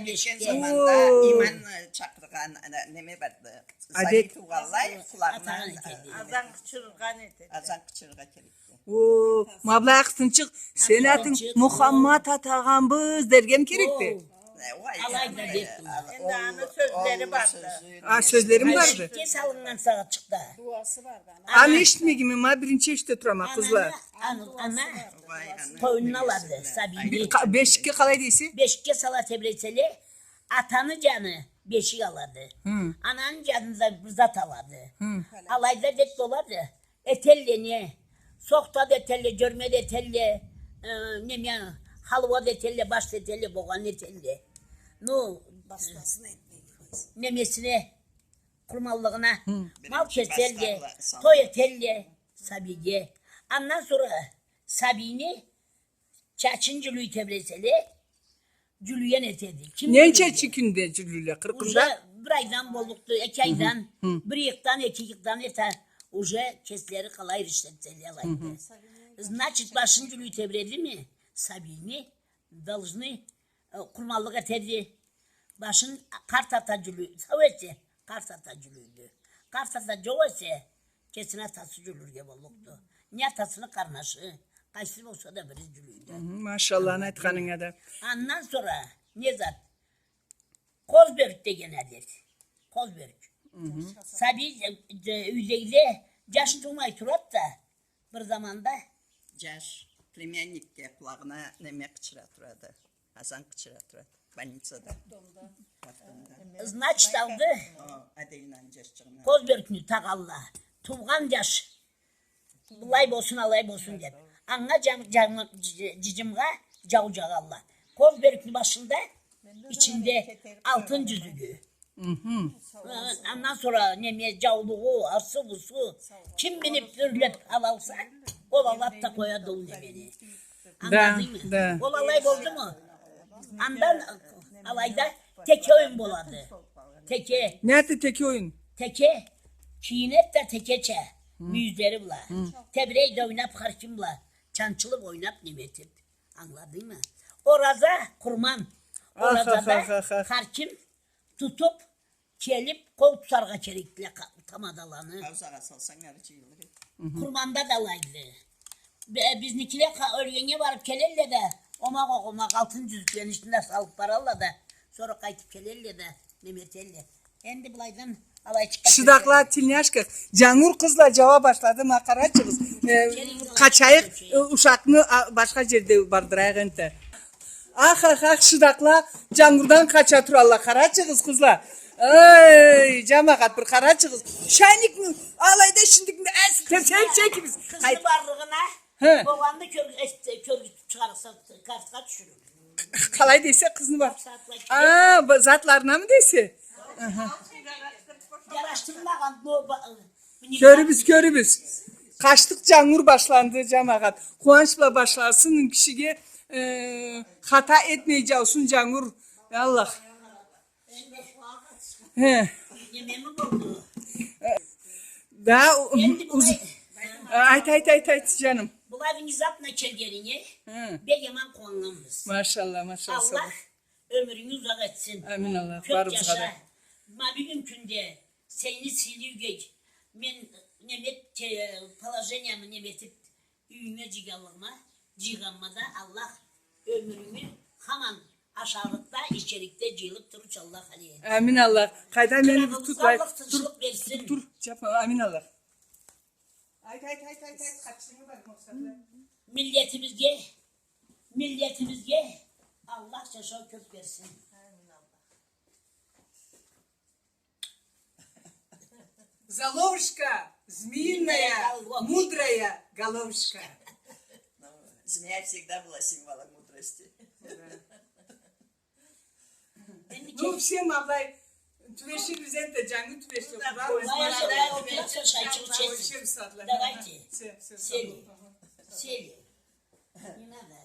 Иман, э, чакъыргъан, э, неме барды. Адет. Сабий туугъанлай къулагъына, э, азан къычыргъан этеди. Азан къычырыргъа керекди. О, ма былай къызынчыкъ, сен атынг Мухаммат атагъанбыз дерге керекди. Алай да дерди. Энди аны сёзлери барды. А, сёзлери барды. Бешикге салыннган сагъатчыкъда. Аны эшитмегенме, ма биринчи эшите турама, къызла. Ана, ана къойнуна алады сабийни. Бешикге къалай дейсе? Бешикге сала тебреселе, атаны джаны бешик алады. Ананы джаны да бир зат алады. Алайда деп болады. Этелле не? Сохта да этелле, джёрме да этелле, э, неме, халва да этелле, баш да этелле, болгъан этелле. Ну, немесине, къурманлыгъына мал кеселле, той этелле сабийге. Андан сора сабийни чачын джюлюй тебреселе, джюлюген этеди. Ким джюлюйдю? Ненча кюнде джюлюйле? Къыркъында? Уже бир айдан боллукъду, эки айдан, бир ыйыкъдан, эки ыйыкъдан эте. Уже кеслери къалай ишлетселе алайды. Значит, башын джюлюй тебредими, сабийни должны, э, къурманлыкъ этерди. Башын къарт ата джюлю-, сау эсе, къарт ата джюлюйдю. Къарт ата джокъ эсе, кесини атасы джюлюрге боллукъду. Не атасыны къарнашы, къайсы болса да бири джюлюйдю. Машалла, аны айтханынга да. Андан сора не зат? Къоз бёрк деген адет. Къоз бёрк. Сабий, э, э, юйдегиле джаш туугъан турады да, бир заманда. Джаш племянникге къулагъына неме къычыра турады. Азан къычыра турады. Больницада. Роддомда. Значит, алды. О, Аделинаны джашчыгъына. Къоз бёркню тагъалла. Туугъан джаш. Былай болсун, алай болсун деп. Анга джам-, джам-, дж-, джыджымгъа джау джагъалла. Къоз бёркню башында, ичинде алтын джюзюгю. Э, андан сора неме, джаулугъу, асы-бусу. Ким минип, юрлеп алалса, ол алады да къояды ол немени. Ангыладынгмы? Да. Ол алай болдуму? Андан алайда теке оюн болады. Теке. Не зат теке оюн? Теке. Кийинеди да текеча. Мюйюзлери бла. Тебирейди ойнап, хар ким бла. Чанчылып ойнап, неме этип. Ангыладынгмы? Ораза, къурман. Оразада хар ким тутуп, келип, къол тутаргъа керекдиле къа-, тамадаланы. Аузагъа салсанг, ары джыйылыр эди. Къурманда да алайды. Бе-, бизникиле къа-, ёлгеннге барып келелле да, омакъ-омакъ алтын джюзюклени ичине салып баралла да, сора къайтып келелле да, неме этелле. Энди былайдан алайчыкъгъа... Шыдакъла, тельняшка. Джангур къызла джауа башлады, ма къарачыгъыз. Э, къачайыкъ, э, ушакъны, а, башха джерде бардырайыкъ энтда. Ах, ах, ах, шыдакъла, джангурдан къача туралла. Къарачыгъыз, къызла. Эй, джамагъат, бир къарачыгъыз. Чайникни алайда, ичиндегини эс, тепсеп чекигиз. Къызны барлыгъына, хы, болгъанны кёр-, эс-, кёргюзтюп чыгъарыкъса, картха тюшюрюп. Къалай десе, къызны бар. А, бу затларынамы десе? Аха. Джараштырмагъан, бу ба-, Кёрюбюз, кёрюбюз. Къачдыкъ, джангур башланды, джамагъат. Къууанч бла башласын, кишиге, э, хата этмей джаусун джангур. Аллах. Хе. Да, у-, уз-, айт, айт, айт, айт, джаным. Была внезапно келгенинге бек аман къууаннганбыз. Машалла, машалла. Аллах ёмюрюнгю узакъ этсин. Амин, Аллах, барыбызгъа да. Кёп джаша. Ма бюгюн кюнде сени сыйлы юйге мен неме эт-, те-, положениямы неме этип, юйюме джыйгъанлыгъыма, джыйгъаныма да Аллах ёмюрюнгю хаман ашарыкъда, ичерикде джыйылып турурча Аллах алейхи. Амин, Аллах. Къайда, мени бир тут, тынчлыкъ берсин. Тур, тур, джапма, амин, Аллах. Айт, айт, айт, айт, айт, къатышынгы бар, макъсатлы. Миллетибизге, миллетибизге Аллах джашау кёп берсин. Амин, Аллах. Заловушка, змеиная, мудрая головушка. Ну, змея всегда была символом мудрости. Да. Ну, всем, абылай, тюбешибиз энтда, джангы тюбешибиз. Давайте. Сели. Сели. Не надо.